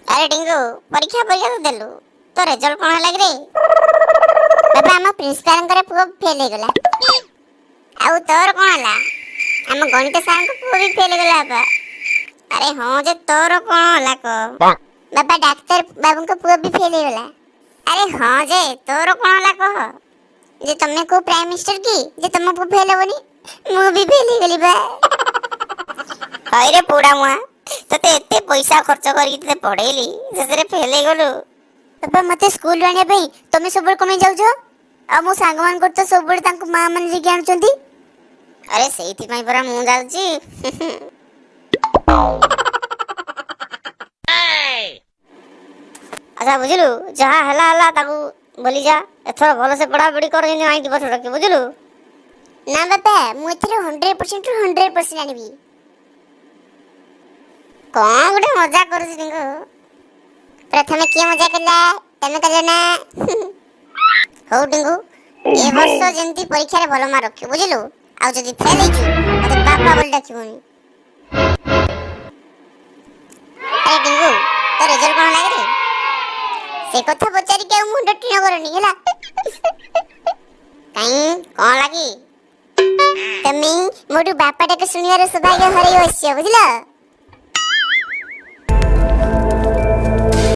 ଆରେ ଟିଙ୍ଗୁ, ପରୀକ୍ଷା ପରୀକ୍ଷା ତ ଦେଲୁ, ତୋ ରେଜଲ୍ଟ କଣ ହେଲା କିରେ? ବାବା, ଆମ ପ୍ରିନ୍ସିପାଲଙ୍କର ପୁଅ ଫେଲ୍ ହେଇଗଲା। ଆଉ ତୋର କଣ ହେଲା? ଆମ ଗଣିତ ସାରଙ୍କ ପୁଅ ବି ଫେଲ୍ ହେଇଗଲା ବାପା। ଆରେ ହଁ ଯେ, ତୋର କଣ ହେଲା କହ? ବାପା, ଡାକ୍ତର ବାବୁଙ୍କ ପୁଅ ବି ଫେଲ୍ ହେଇଗଲା। ଆରେ ହଁ ଯେ, ତୋର କଣ ହେଲା କହ? ଯେ ତମେ କୋଉ ପ୍ରାଇମ ମିନିଷ୍ଟର କି ଯେ ତମ ପୁଅ ଫେଲ୍ ହବନି? ମୁଁ ବି ଫେଲ୍ ହେଇଗଲି ବା। ହଇରେ ପୁଡା ମୁହାଁ, ତତେ ଏତେ ପଇସା ଖର୍ଚ୍ଚ କରିକି ତତେ ପଢେଇଲି, ଶେଷରେ ଫେଲ୍ ହେଇଗଲୁ। ବାପା, ମତେ ସ୍କୁଲରୁ ଆଣିବା ପାଇଁ ତମେ ସବୁବେଳେ କଣ ପାଇଁ ଯାଉଛ? ଆଉ ମୋ ସାଙ୍ଗମାନଙ୍କର ତ ସବୁବେଳେ ତାଙ୍କ ମା ମାନେ ଯାଇକି ଆଣୁଛନ୍ତି। ଆରେ ସେଇଥିପାଇଁ ପରା ମୁଁ ଯାଉଛି। ଆଚ୍ଛା ବୁଝିଲୁ, ଯାହା ହେଲା ହେଲା, ତାକୁ ଭୁଲି ଯା। ଏଥର ଭଲସେ ପଢାପଢି କର, ଯେମିତି 90% ରଖିବୁ, ବୁଝିଲୁ? ନା ବାପା, ମୁଁ ଏଥର 100%ରୁ 100% ଆଣିବି। କଣ ଗୋଟେ ମଜା କରୁଛି ଟିଙ୍ଗୁ। ପ୍ରଥମେ କିଏ ମଜା କଲା? ତମେ କଲ ନା? ହଉ ଟିଙ୍ଗୁ, ଏ ବର୍ଷ ଯେମିତି ପରୀକ୍ଷାରେ ଭଲ ମାର୍କ ରଖିବୁ, ବୁଝିଲୁ? ଆଉ ଯଦି ଫେଲ୍ ହେଇଛୁ, ମତେ ବାପା ବୋଲି ଡାକିବୁନି। ଆରେ ଟିଙ୍ଗୁ, ତୋ ରେଜଲ୍ଟ କଣ ହେଲା କିରେ? ସେ କଥା ପଚାରିକି ଆଉ ମୁଣ୍ଡ ଟିଣ କରନି ହେଲା। କାଇଁ, କଣ ଲାଗି? ତମେ ମୋଠୁ ବାପା ଡାକ ଶୁଣିବାର ସୌଭାଗ୍ୟ ହରେଇ ବସିଛ, ବୁଝିଲ?